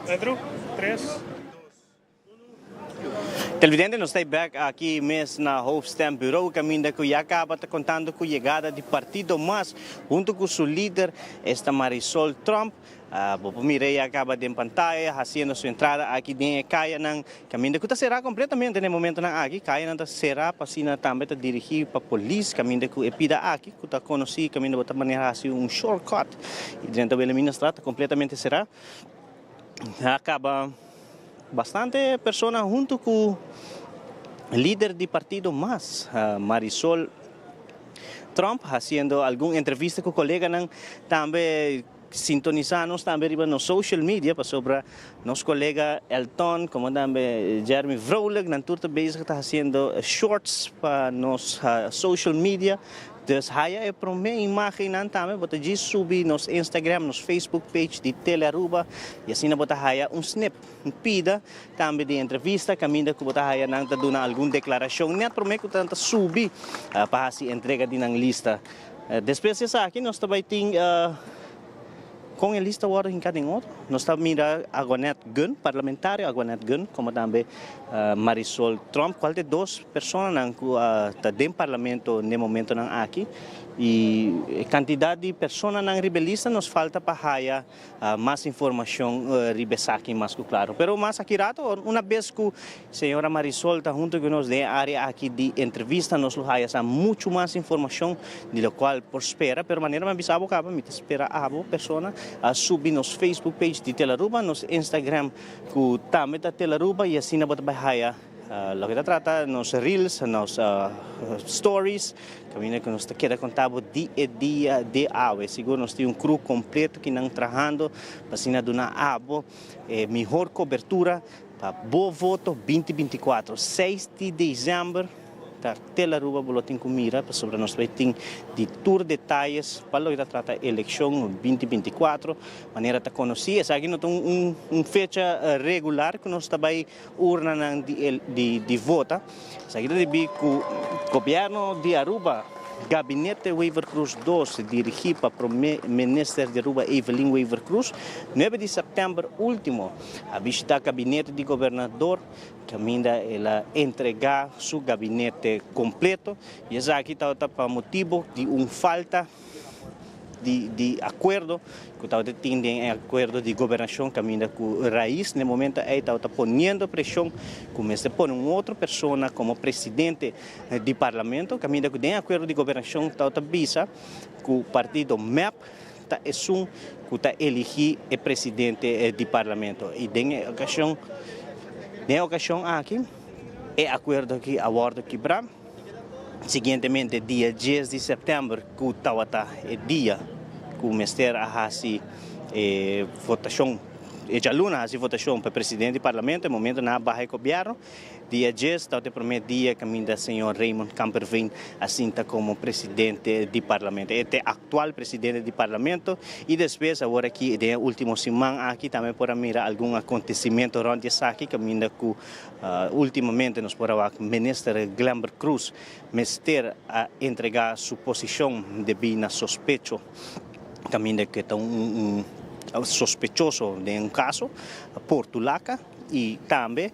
Andrew, tres. Televidente, nos ta back aki mes na Hoofdstembureau, caminda cu ya caba ta contando cu yegada di Partido Mas, hunto cu su lider, esta Marisol Tromp. Bo por mira ya caba den pantaya, haciendo su entrada aki den e cayanan, caminda cu ta cera completamente na e momentonan aki. Cayanan ta cera pa asina tambe ta dirigi pa polis, caminda cu e pida aki, cu ta conoci caminda bo ta manera haci un shortcut y drenta Wilhelminastraat ta completamente cera. A caba bastante persona hunto cu lider di partido Mas, Marisol Tromp, haciendo algun entrevista cu coleganan tambe. Sintonisa nos tambe riba nos social media pasobra nos colega Elton como tambe Jeremy Vrolijk nan tur ta bezig ta haciendo shorts pa nos social media. Dus haya e prome imagennan tambe bo ta djis subi nos Instagram, nos Facebook page di Telearuba y asina bo ta haya un snip, un pida tambe di entrevista caminda cu bo ta haya nan ta duna algun declaracion net prome cu nan ta subi pa haci entrega di nan lista. Despues di esaki nos ta bai tin con e lista wordo hinca den otro. Nos ta mira Aguanet Gunn, parlamentario Aguanet Gunn, como tambe Marisol Tromp, cual ta e dos personanan cu ta den parlamento n'e momentonan aki. Y e cantidad di personanan riba e lista nos falta pa haya Mas informacion riba esaki mas cu claro. Pero mas aki rato, una bes cu señora Marisol ta hunto cu nos den e area aki di entrevista, nos lo haya sa mucho mas informacion di locual por spera. Pero manera mi a bisa abo caba, mi ta spera abo persona a subi nos Facebook page di Telaruba, nos Instagram cu tambe ta Telaruba y asina bo ta bay haya Loke ta trata nos reels, nos stories, caminda cu nos ta keda conta bo di e dia di awe. Sigur nos tin un crew completo ki nan trahando pa asina duna abo e mihor cobertura pa bo voto 2024. Seis di december ta Telaruba bo lo tin cu mira pasobra nos bay tin di tur detayes pa loke ta trata eleccion 2024. Manera ta conoci esaki no ta un fecha regular cu nos ta bay Urnanan di vota. Esaki ta debí ku Gobièrnu di Aruba, Gabinete Wever-Croes dos, dirigí pa Promé Minister di Aruba Evelyn Wever-Croes, nuebe di sèptèmber último a bishitá Gabinete di Gobernador kaminda el a entregá su gabinete kompleto i esaki tabata pa motibu di un falta di akuerdo ku tabata tin den e akuerdo di gobernashon kaminda ku Raiz na e momento ei tabata poniendo preshon ku mester pone un otro persona komo presidente di parlamento kaminda ku den e akuerdo di gobernashon tabata bisa ku partido mep ta esun ku ta eligi e presidente di parlamento i den e okashon den e okashon aki e akuerdo aki a wòrdu kibrá. Siguientemente dia dies di sèptèmber ku tabata e dia ku mester a hasi e votashon, e djaluna a hasi votashon pa presidente di parlamento, e momento nan a baha e gobièrnu. Dia dies tabata e promé dia kaminda señor Raymond Kamperveen a sinta komo presidente di parlamento. E ta e aktual presidente di parlamento i despues awor aki den e último siman aki tambe por a mira algun akontesimentu rònt di esaki kaminda ku Ultimamente nos por a wak Minister Glenbert Croes mester a entrega su posicion debi na sospecho caminda cu e ta un sospechoso den un caso Portulaca y tambe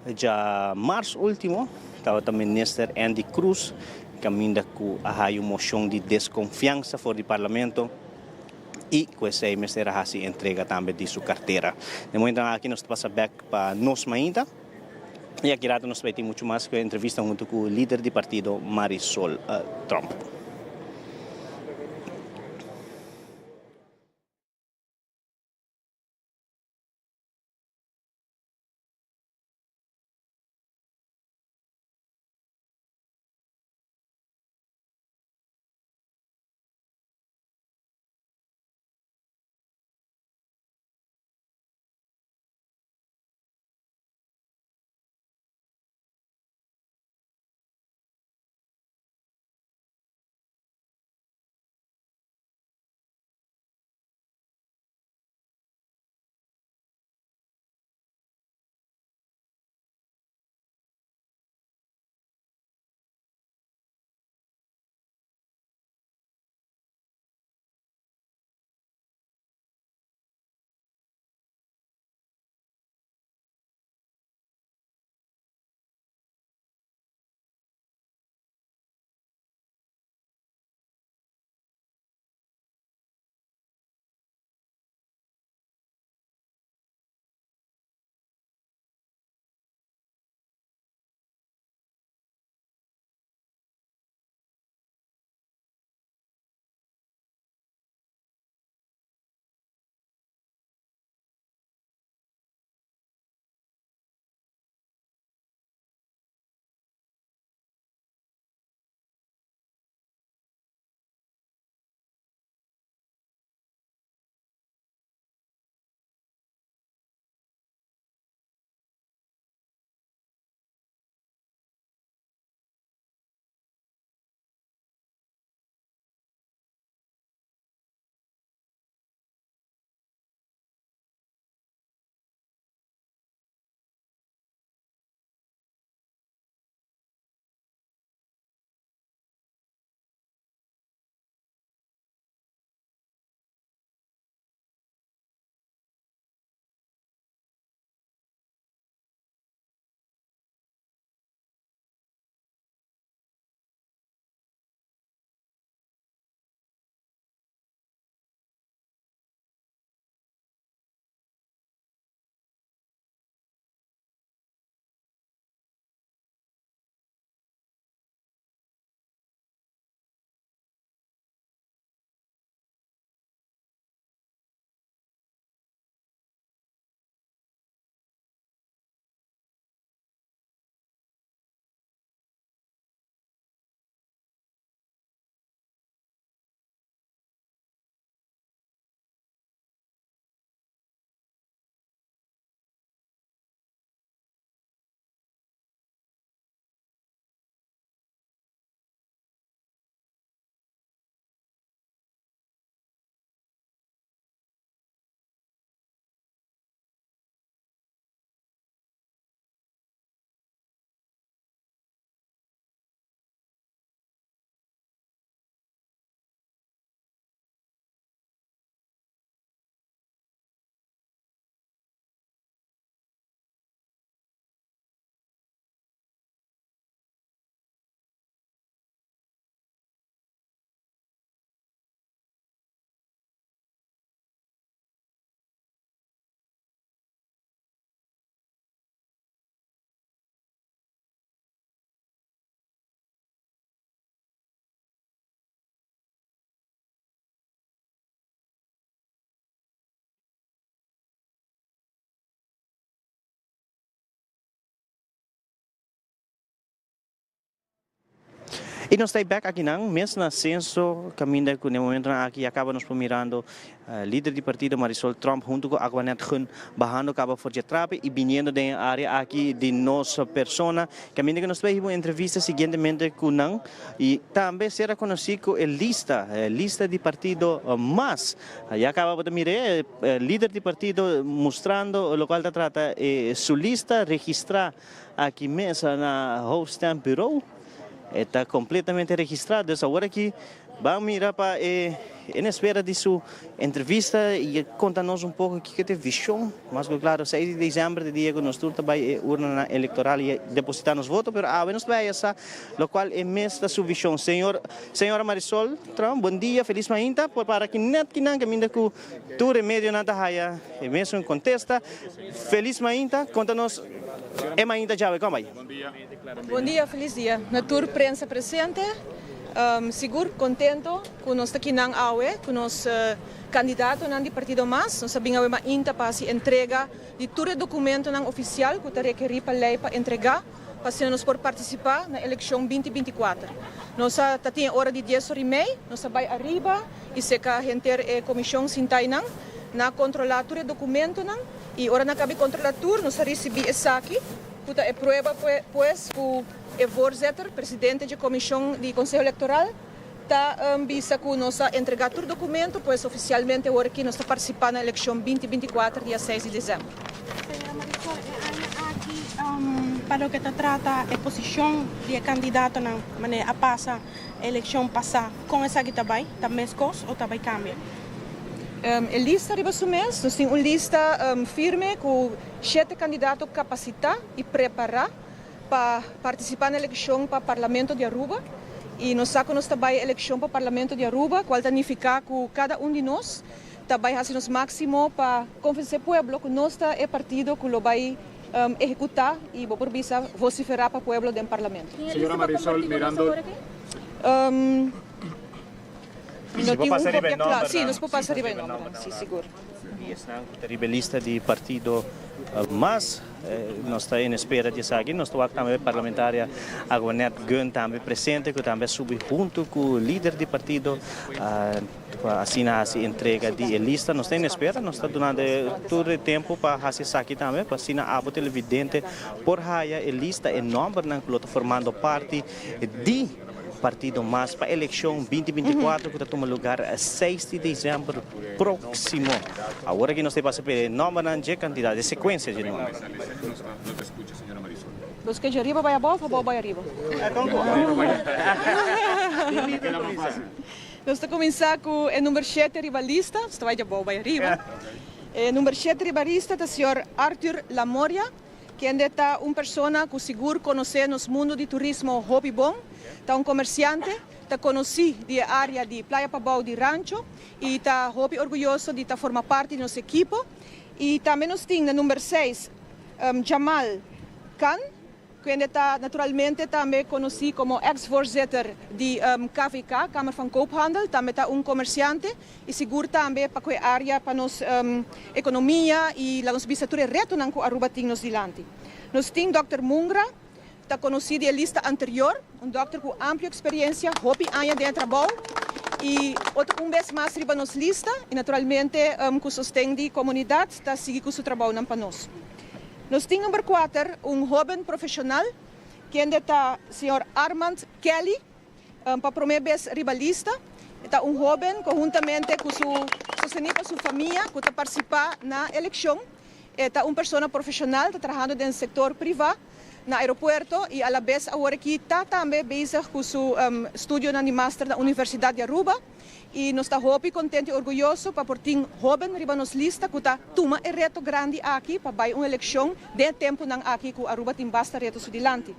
dja mars ultimo tabata Minister Endy Croes caminda cu a haya un mocion di desconfiansa for di Parlamento. I ku esei mester a hasi entrega tambe di su kartera. Den momentonan aki nos ta pasa bek pa nos mainta i aki rato nos ta bai tin muchu mas ku e entrevista huntu ku lider di partido Marisol Tromp. I nos ta bek aki nan mes na Censo, kaminda ku na e momentonan aki ya kaba nos por mirando lider di partido Marisol Tromp huntu ku Aquanet Gun bahando kaba for dje trapi i biniendo den e área aki di nos persona, kaminda ku nos ta bai hiba un entrevista siguientemente ku nan i tambe sera konosí ku e lista, lista di partido mas. Ya kaba bo ta mira e lider di partido mustrando lokual ta trata e su lista registrá aki mes na Hoofdstembureau. E ta completamente registra, dus awor aki ban mira pa e en espera di su entrevista y e conta nos un poco kico ta e vision. Mas cu claro seis di december ta e dia cu nos tur ta bay e urnanan electoral y deposita nos voto, pero awe nos ta bay haya sa locual e mes ta su vision. Señor, señora Marisol Trump, bon dia, feliz mainta. Por para aki net kinan caminda cu tur e medionan ta haya e mesun contesta. Feliz mainta, conta nos e mainta djawe, con bay? Bon dia, felis dia na tur prensa presente. Sigur contento cu nos ta kinan awe cu nos candidatonan di Partido Mas. Nos a bin awe mainta pa haci entrega di tur e documentonan oficial cu ta rekeri pa ley pa entrega pa asina nos por participa na eleccion 2024. Nos a ta tin e ora di dies ora y mei, nos a bay ariba y seca henter e comision sintainan na controla tur e documentonan y ora nan cabi controla tur nos a ricibi esaki. Ku ta e prueba pues ku e voorzitter, presidente dje komishon di Konseho Elektoral, ta bisa ku nos a entregá tur dokumento, pues ofisialmente awor aki nos ta partisipá na elekshon 2024 dia 6 di desèmber. Señora Marisol, e aña aki pa loke ta trata e posishon di e kandidatonan manera a pasa elekshon pasá, kon esaki ta bai? Ta meskos o ta bai kambia? E lista riba su mes, nos tin un lista firme ku Shete kandidato kapasitá i prepará pa partisipá na elekshon pa Parlamento di Aruba i nos sa ku nos ta bai elekshon pa Parlamento di Aruba kual ta nifiká ku kada un di nos ta bai hasi nos máksimo pa konvensé pueblo ku nos ta e partido ku lo bai ehekutá i bo por bisa vosiferá pa pueblo den Parlamento. Señora Marisol, mirando. Mi no tin un kopia kla. Sí, nos por pasa riba e nombernan, sí, sigur. Di esnan ku ta riba e lista di partido mas nos ta en espera di esaki. Nos ta wak tambe parlamentaria Aguanet Gun tambe presente ku tambe a subi huntu ku lider di partido pa asina hasi entrega di e lista. Nos ta en espera, nos ta dunando tur e tempu pa hasi esaki tambe pa asina abo televidente por haya e lista, e nombernan ku lo ta formando parti di Partido Mas pa elekshon 2024 ku ta tuma lugar 6 di desèmber próksimo. Awor aki nos ta pasa pa e nòmbernan dje kandidat, e sekuensia dje nòmber. Los ke dje ariba bai abou of abou bai ariba? Nos ta kuminsá ku e number shete riba lista, nos ta bai dje abou bai ariba. E number shete riba lista ta señor Arthur Lamoria. Kende ta un persona ku sigur konosé nos mundu di turismo hopi bon, ta un komersiante, ta konosí di e área di Playa Pabou di Rancho i ta hopi orguyoso di ta forma parti di nos ekipo. I tambe nos tin na number seis Jamal Khan, kende ta naturalmente tambe konosí komo eks-voorzitter di KVK, Kamer van Koophandel, tambe ta un komersiante. I sigur tambe pa ku e área pa nos ekonomia i laga nos bisa tur e retonan ku Aruba tin nos dilanti. Nos tin dòkter Mungra, ta konosí di e lista anterior, un dòkter ku amplio eksperensia, hopi aña den e trabou i otro un bes mas riba nos lista i naturalmente ku sosten di komunidat ta sigui ku su trabounan pa nos. Nos tin number kuater, un hóben profeshonal kende ta señor Armand Kelly. Pa prome bes riba lista e ta un hoben conhuntamente cu su sosteni pa su famia cu ta participa na eleccion. E ta un persona profesional ta trahando den sector priva na aeropuerto y alabes awor aki ta tambe bezig cu su studionan di master na Universidad di Aruba. Y nos ta hopi contento y orguyoso pa por tin hoben riba nos lista cu ta tuma e reto grandi aki pa bay un eleccion den e temponan aki cu Aruba tin basta reto su dilanti.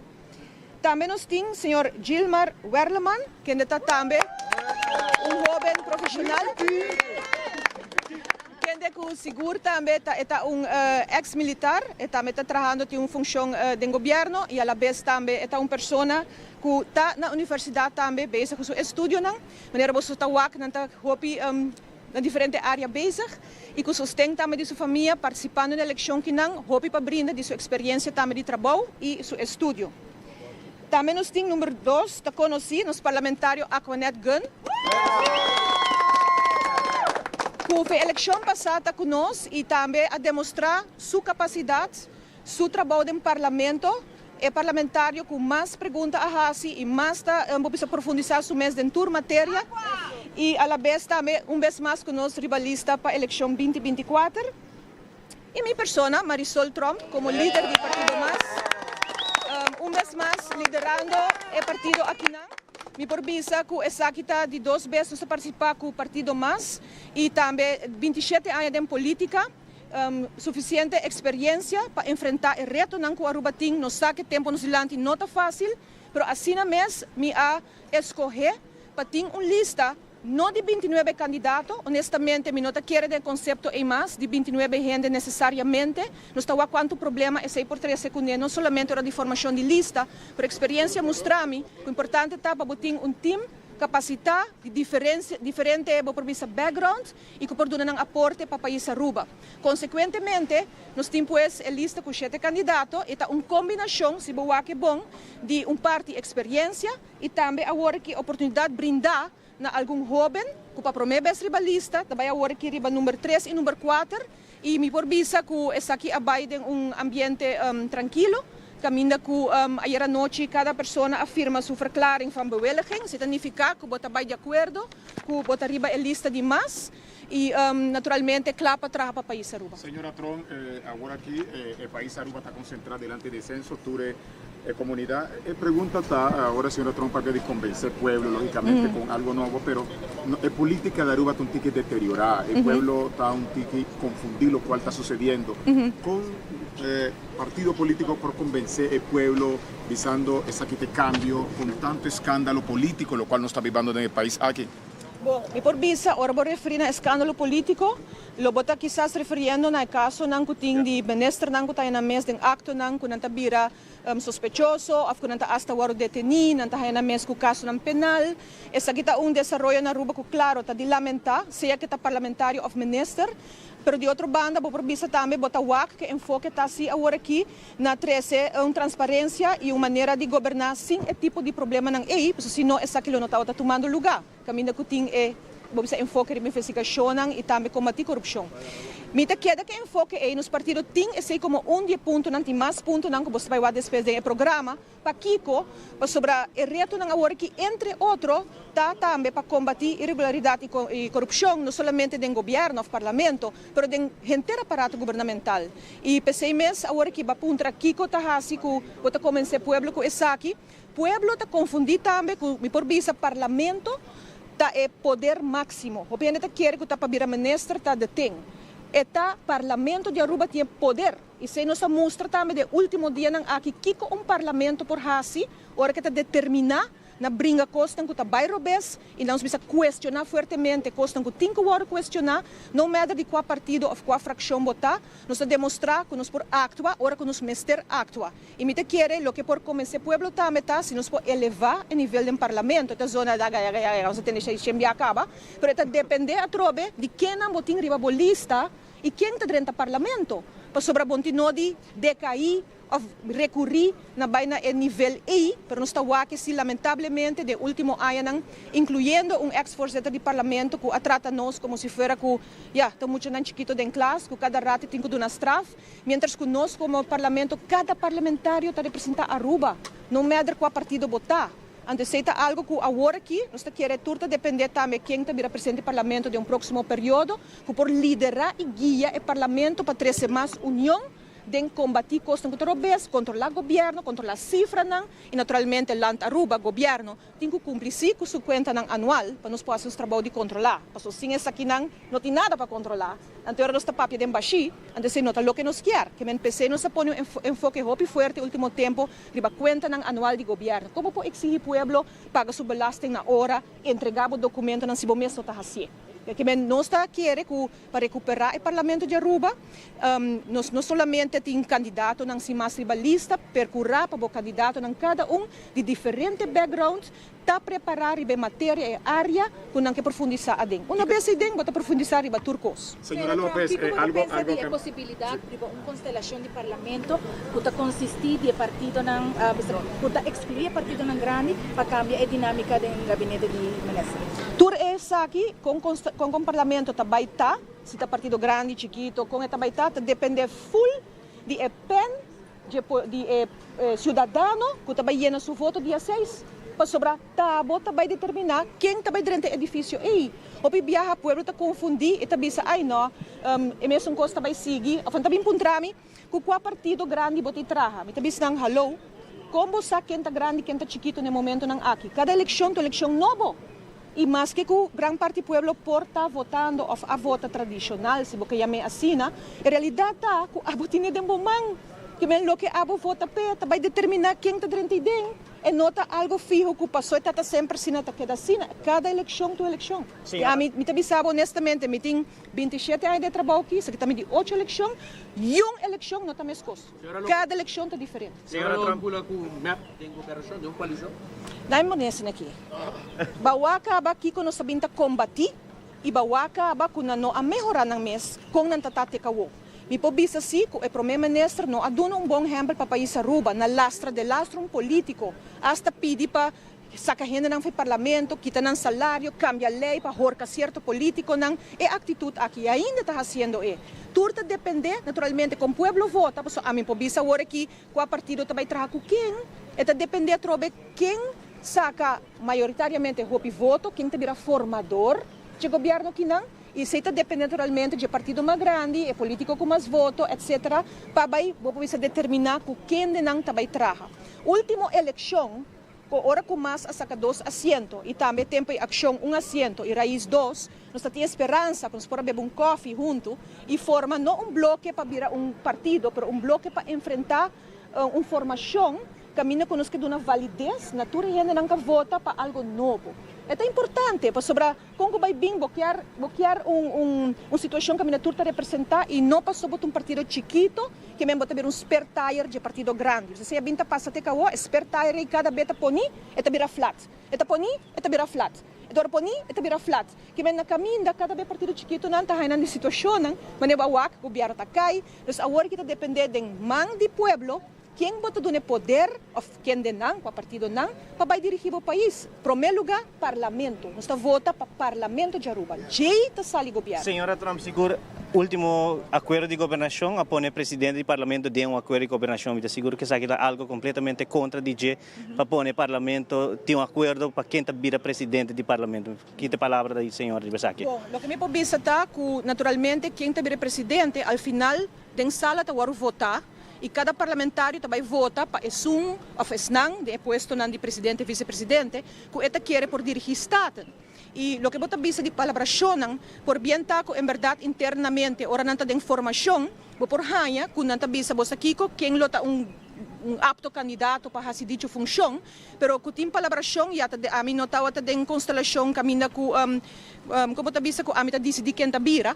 Tambe nos tin señor Gilmar Werleman, kende ta tambe un hoben profesional, kende cu sigur tambe ta e ta un ex militar, e tambe ta trahando tin un funcion den gobierno y alabes tambe e ta un persona cu ta na universidad tambe bezig cu su estudionan. Manera boso ta wak nan ta hopi na diferente area bezig y cu sosten tambe di su famia participando na eleccion kinan hopi pa brinda di su experiencia tambe di trabou y su estudio. Tambe nos tin number 2, ta conoci, nos parlamentario Aquanet Gun, cu fe eleccion pasa ta cu nos y tambe a demostra su capacidad, su trabou den parlamento, e parlamentario cu mas pregunta a haci y mas ta bisa profundisa su mes den tur materia y a la vez tambe un bes mas cu nos riba lista pa eleccion 2024. Y mi persona, Marisol Tromp, como lider di Partido MAS, un bes mas liderando e partido aki nan. Mi por bisa cu esaki ta di dos bes nos a participa cu Partido MAS y tambe 27 aña den politica, suficiente experiencia pa enfrenta e retonan cu Aruba tin. Nos sa cu tempo nos dilanti no ta facil, pero asina mes mi a escoge pa tin un lista no di 29 candidato. Honestamente, mi no ta kere den concepto e mas di 29 hende necesariamente. Nos ta cuanto problema esey por trece cu no solamente ora di formacion di lista, pero experiencia a mustra mi cu importante ta pa tin un team capacita di diferente, diferente bo background y cu por duna un aporte pa pais Aruba. Consecuentemente, nos tin pues e lista cu siete candidato y ta un combinacion, si bo wak bon, di un parti experiencia y tambe awor cu oportunidad brinda na algun hoben cu pa prome bes riba lista, tambe awor aki riba number 3 y number 4, y mi por bisa cu esaki a bay den un ambiente trankilo, caminda cu ayera nochi cada persona a firma su verklaring van bewilliging, esey ta nifica cu bo ta di acuerdo, cu bo ta riba e lista di MAS, y naturalmente cla pa traha pa pais Aruba. Señora Tromp, awor aki e pais Aruba ta concentra dilanti di censo, tur e comunidad. E pregunta ta, awor señora Tromp pa di convence pueblo, logicamente, cu algo nobo, pero no, e politica di Aruba ta un tiki deteriora, e pueblo ta un tiki confundi loke ta sucediendo. Con partido politico por convence e pueblo bisando esaki ta cambio cu tanto escandalo politico, loke nos ta bibando den e pais aki? Bon, mi por bisa, ora bo referi na escandalo politico, lo bo ta kisas referiendo na caso nan cu tin di minister nan cu ta na mes den acto nan cu nan ta bira sospechoso, of cu nan ta hasta wordo deteni, nan ta na mes cu caso nan penal. Esaki ta un desaroyo na Aruba cu claro ta di lamenta, sea cu ta parlamentario of minister. Pero di otro banda, bo por bisa tambe bo ta wak cu enfoke ta si awor aki na trece un transparencia y un manera di goberna sin e tipo di problema nan ey, pasobra si no esaki lo no ta tumando lugar. Caminda cu tin e bo bisa enfoke di investigacion y tambe combati corupcion. Mi ta keda cu enfoke ey nos partido tin esey como un di punto nan tin mas punto nan cu bo bay wak despues den programa pakico pasobra e reto nan awor aki, entre otro, ta tambe pa combati irregularidad y corupcion, no solamente den gobierno of parlamento, pero den henter aparato gubernamental. Y p'esey mes awor aki bo a puntra kico ta hasi cu bo ta convence pueblo cu esaki. Pueblo ta confundi tambe cu mi por bisa parlamento ta e poder maximo. Hopi hende ta kere cu ta pa bira minister ta the thing. E ta parlamento di Aruba tin poder. Y esey nos a mustra tambe den ultimo dianan aki kico un parlamento por hasi, ora cu ta determina na bringa cosnan cu ta bay robes y nos bisa cuestiona fuertemente cosnan cu tin cu wordo cuestiona, no matter di cua partido of cua fraccion bo ta, nos a demostra cu nos por actua, ora cu nos mester actua. Y mi ta kere loke por convence pueblo tambe ta, si nos por eleva e nivel di parlamento, e zona da gaya gaya, nos tin cu caba, pero ta depende atrobe di ken nan bo tin riba bo lista y ken ta den parlamento. Pasobra bo no tin di decai of recuri na bay na e nivel ey, pero nos ta wak si lamentablemente den ultimo aña, incluyendo un ex-voorzitter di parlamento cu a trata nos como si fuera cu ja, ta mucho nan chikito den klas, cu cada rato tin cu duna straf, mientras cu nos como parlamento, cada parlamentario ta representa Aruba, no matter cua partido bo ta. Anto, esey ta algo cu awor aki, nos ta kier tur ta depende tambe ken ta bira presidente di parlamento den un proximo periodo, cu por lidera y guia e parlamento pa trece mas union, den combati cosnan cu ta robes, controla gobierno, controla cifranan y naturalmente Land Aruba, gobierno, tin cu cumpli cu su cuentanan anual pa nos por haci trabou di controla. Paso sin esaki nan no tin nada pa controla. Anto nos ta papia den bashi, anto esey no ta loke nos kier. Kiermen p'esey nos a pone un enfoke hopi fuerte ultimo tempo riba cuentanan anual di gobierno. Con por exigi pueblo paga su belasting na ora, entrega e documentonan si bo mes no ta haci? Ke men nos ta kere ku pa rekuperá e Parlamento di Aruba, nos no solamente tin kandidatonan sin mas riba lista, perkurá pa bo kandidatonan kada un di diferente background ta prepará riba e materia, e área ku nan ke profundisá aden. Una bes aden bo ta profundisá riba tur kos. Señora Lopez, Kiko bo ta algo pensa algo di e ke. posibilidat riba un konstelashon di parlamento ku ta konsistí di e partidonan, ku ta ekskluí e partidonan grandi pa kambia e dinámika den gabinete di minister? Tur esaki, kon kon kon parlamento ta bai ta, si ta partido grandi, chikito, kon e ta bai ta, ta dependé ful di e pen dje di e ciudadano cu ta bay yena su voto dia seis, pasobra ta abo ta bay determina ken ta bay drenta e edificio ey. Hopi biaha pueblo ta confundi y ta bisa ay no, e mesun cos ta bay sigui, of nan ta bin puntra mi cu cua partido grandi bo ta traha. Mi ta bisa nan hallo, con bo sa ken ta grandi ken ta chikito na e momentonan aki? Cada eleccion ta un eleccion nobo y maske cu gran parti pueblo por ta votando of a vota tradicional, si bo ke yam'e asina, e realidad ta cu abo tine den bo man. Ke men loke abo vota p'e ta bai determiná ken ta drenta i den. E no ta algo fiho ku pasó e tata semper asina ta keda asina. Kada elekshon ta un elekshon. I ami, mi ta bisa bo honestamente, mi tin 27 aña den e trabou aki, esaki ta mi di ocho elekshon, yun elekshon no ta meskos. Kada elekshon ta diferente. Señora Trump bula ku mep den gobernashon, den un koalishon? Dai mi pone asina aki. Ba wak kaba kiko nos ta bin ta kombatí i ba wak kaba ku nan no a mehorá nan mes kon nan ta ta te kawo. Mi por bisa si cu e Prome Minister no a duna un bon hempel pa pais Aruba na lastra de lastra un politico, hasta pidi pa saca hendenan for e parlamento, kita nan salario, cambia ley pa horca cierto politiconan, e actitud aki ainda ta haciendo e. Tur ta depende naturalmente con pueblo vota, pasobra ami por bisa awor aki cua partido ta bay traha cu ken, e ta depende atrobe ken saca mayoritariamente hopi voto, ken ta bira formador dje gobierno kinan. I esei ta depende naturalmente dje partido mas grandi, e politico cu mas voto, etc. Pa bay bo por bisa determina cu kendenan ta bay traha. Ultimo eleccion, cu ora cu mas a saca dos asiento y tambe Tempo y Accion un asiento y Raiz dos, nos ta tin e speransa cu nos por a bebe un koffie hunto y forma no un bloke pa bira un partido, pero un bloke pa enfrenta un formacion Caminda cu nos ke duna validez na tur e hendenan ca vota pa algo nobo. E ta importante pasobra con cu bay bin bo kier bo kier un un un situacion caminda tur ta representa y no paso bo ta un partido chikito ke men bo ta bira un spare tire dje partido grandi. Esey a bin ta pasa te cawo, e spare tire ey cada be ta poni e ta bira flat, e ta poni e ta bira flat, e ta ora poni e ta bira flat. Ke men na caminda cada be partido chikitonan ta haya nan di situacionnan manera bo a wak gobierno ta cay. Dus awor ki ta depende den man di pueblo. Ken bo ta duna e poder of kendenan, kua partidonan, pa bai dirigí bo pais? Promé lugá, Parlamento. Nos ta vota pa Parlamento di Aruba. Djei ta sali gobièrnu. Señora Trump sigur ultimo akuerdo di gobernashon a pone presidente di Parlamento den un akuerdo di gobernashon. Mi ta sigur ku esaki ta algo kompletamente kontra di dje pa pone Parlamento tin un akuerdo pa ken ta bira presidente di Parlamento. Ki ta e palabra di señor riba esaki? Bon, loke mi por bisa ta ku naturalmente ken ta bira presidente al final den sala ta wòrdu votá. y cada parlamentario ta bay vota pa esun of esnan den e puestonan di presidente y vicepresidente cu e ta kere por dirigi Staten. Y loke bo ta bisa di palabracionnan por bien ta cu en berdad internamente ora nan ta den formacion bo por haya cu nan ta bisa bo sa kico ken lo ta un un apto candidato pa haci dicho funcion pero cu tin palabracion ya ta ami no tawata den constelacion caminda cu como ta bisa cu ami ta dicidi ken ta bira.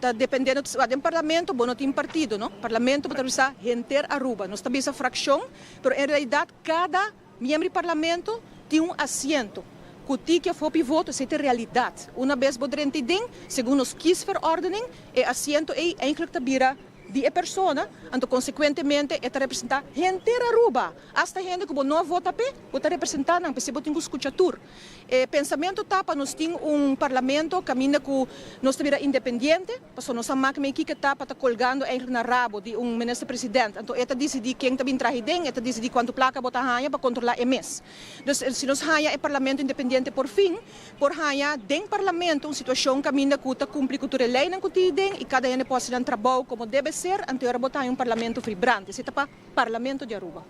Ta depende no ta den parlamento bo no tin partido no parlamento bo ta bisa henter Aruba nos ta bisa fraccion pero en realidad cada miembro di parlamento tin un asiento cu tiki of hopi voto esey ta realidad una bes bo drenta y den segun nos kiesverordening e asiento ey eigenlijk ta bira di e persona anto consecuentemente e ta representa henter Aruba hasta hende cu bo no a vota p'e bo ta representa nan p'esey bo tin cu scucha tur. E pensamentu ta pa nos tin un parlamento kaminda ku nos ta bira independiente, pasobra nos a mak mei kiko ta pa ta kolgando eigenlijk na rabo di un minister president. Anto e ta disidí ken ta bin traha den, e ta disidí kuantu plaka bo ta haña pa kontrolá e mes. Dus si nos haña e parlamento independiente por fin por haña den parlamento un situashon kaminda ku ta kumpli ku tur e leinan ku tin den i kada hende por hasi nan trabou komo debe ser, anto e ora bo ta haña un parlamento vibrante. Esei ta pa Parlamento di Aruba.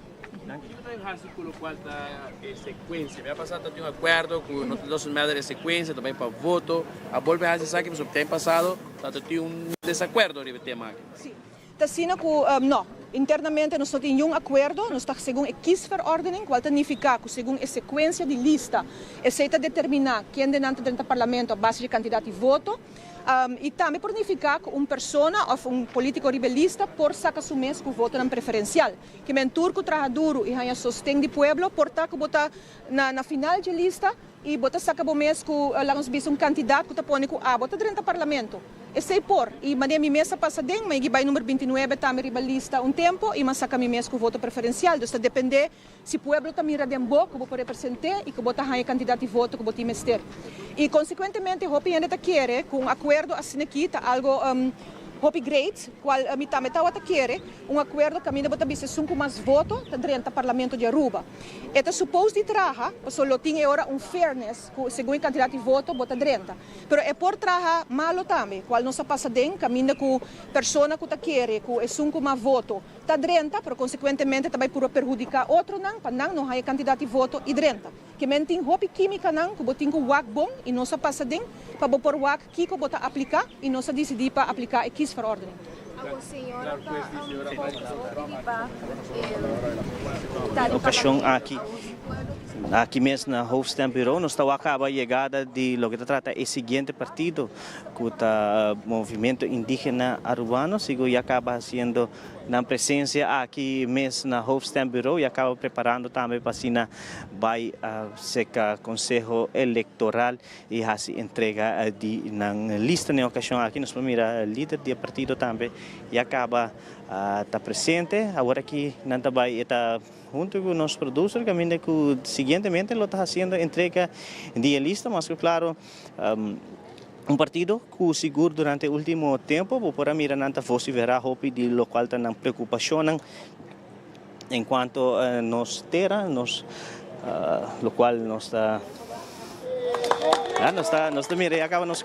Kiko ta hasi ku lokual ta e sekuensia? Mi a pasa ta tin un akuerdo ku no ta someter e sekuensia, ta bai pa voto. A bolbe hasi esaki pasobra tem pasado ta tin un desakuerdo riba e tema aki. Si, ta asina ku no. Internamente nos no tin ningun akuerdo, nos ta segun e kiesverordening, kual ta nifiká ku segun e sekuensia di lista, esei ta determiná ken ta drenta parlamento a base di kantidat di voto. I tambe por nifiká ku un persona òf un polítiko riba lista por saka su mes ku voto preferensial. Ke men tur ku traha duru i haña sosten di pueblo, por ta ku bo ta na final di lista i bo ta saka bo mes ku laga nos bisa un kantidat ku ta pone ku abo ta drenta parlamento. Esei por, i manera mi mes a pasa den, mi a bai number 29 tambe riba lista un tempu i m'a saka mi mes ku voto preferensial. Dus ta dependé si pueblo ta mira den bo ku bo por representá i ku bo ta haña kantidat di voto ku bo tin mester. I konsekuentemente hopi hende ta kere ku un akuerdo asina aki ta algu hopi great, kual mi tambe ta kere un akuerdo kaminda bo ta bisa esun ku mas voto ta drenta parlamento di Aruba. E ta supposed di traha, paso lo tin e ora un fairness ku segun kantidat di voto bo ta drenta. Pero e por traha malo tambe, kual nos a pasa den kaminda ku persona ku ta kere ku esun ku mas voto ta drenta, pero konsekuentemente tambe por perhudiká otronan, pa nan no haña kantidat di voto i drenta. Ke men tin hopi kímika nan ku bo tin ku wak bon i nos a pasa den pa bo por wak kiko bo ta apliká i nos a disidí pa apliká e kiesverordening. Señora, Okashon aki mes na Hoofdstembureau, nos ta kaba yegada di loke ta trata e siguiente partido, ku ta Movimiento Indígena Arubano, sigur ya kaba hasiendo nan presensia aki mes na Hoofdstembureau i a kaba preparando tambe pa asina bai serka Konseho Elektoral i hasi entrega di nan lista. Na okashon aki nos por mira lider di partido tambe ya kaba ta presente. Awor aki nan ta bai ta huntu ku nos producer kaminda ku siguientemente lo ta hasiendo entrega di lista, mas ku klaro un partido ku sigur durante último tempu por mira nan ta vosiferá hopi di lokual ta nan preokupashon en kuanto nos tera, nos lokual nos ta mira kaba nos